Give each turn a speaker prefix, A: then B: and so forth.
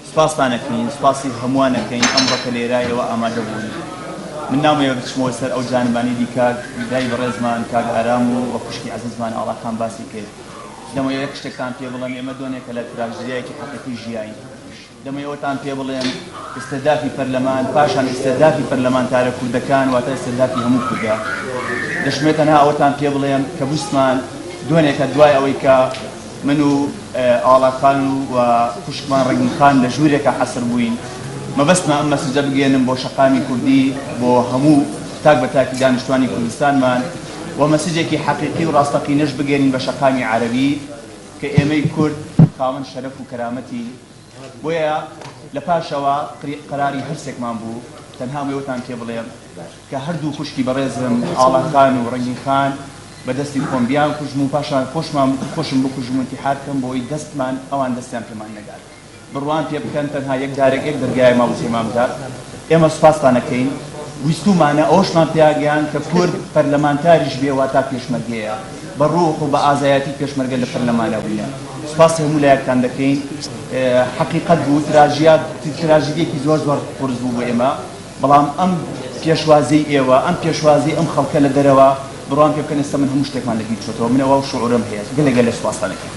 A: سوپاستان ئەکەین، سوپاسی هەمووان ئەکەین ئەمڕۆ کە لێرە ئێوە ئامادە بوون. من نامەوێ بچمەوە سەر ئەو جانبانەی دی کاک برای بەڕێزمان کاک ئارام و وە خوشکی عەزیزمان ئاڵا خان باسی کرد. دەمەوێ یەک شتێکتان پێ بڵێم ئێمە دۆنێکە لە تراژدیایەکی حەقیقی ژیاین. دەمەوێ ئەوەتان پێ بڵێم ئیستهدافی پەرلەمان پاشان ئیستهدافی پەرلەمانتارە کوردەکان واتە ئیستهدافی هەموو کوردە. دەشمەوێ تەنها ئەوەتان پێ بڵێم کە ویستمان دۆنێکە دوای ئەوەی کە من و ئاڵا خان و خوشکمان ڕەنگین خان لە ژوورێکا حەسر بووین. مەبەستمە ئەم مەسجە بگەیەنم بۆ شەقامی کوردی، بۆ هەموو تاک بە تاکی دانیشتوانی کوردستانمان و مەسجێکی حەقیقی و ڕاستەقینەش بگەیەنین بە شەقامی عەرەبی کە ئێمەی کورد خاوەن شەرەف و کەرامەتین. بۆیە لە پاشەوە قەراری هەرسێکمان بوو تەنها ئەوەتان پێ بڵێم کە هەردوو خوشکی بەڕێزم ئاڵا خان و ڕەنگین خان بە دەستی خۆم بیان کوژم و پاشان خۆشمان خۆشم بکوژم و ئینتیحار بکەم بۆی دەستمان ئەوان دەستیان پێمان نەگات بڕوام پێ بکەن تەنها یەک جارێک یەک دەرگایە ماڵ جێمان بدات ئێمە سوپاستان ئەکەین ویستومانە ئەوەشمان پیاگەیان کە کورد پەرلەمانتاریش بێ واتا پێشمەرگەیە بە ڕوح و بە ئازایەتی پێشمەرگە لە پەرلەمانە بووینە سوپاسی هەموو لایەکتان دەکەین حەقیقەت بوو تراژیات تراژیدیەکی زۆر زۆر قورس بوو بۆ ئێمە بەڵام ئەم پێشوازیەی ئێوە، ئەم پێشوازیەی ئەم خەڵکە لە دەرەوە، بڕوام پێ بکەن ئێستا من هەموو شتێکمان لە بیر چۆتەوە، من ئەوە شعورەم هەیە، گەلێ گەلێ سوپاستان ئەکەم.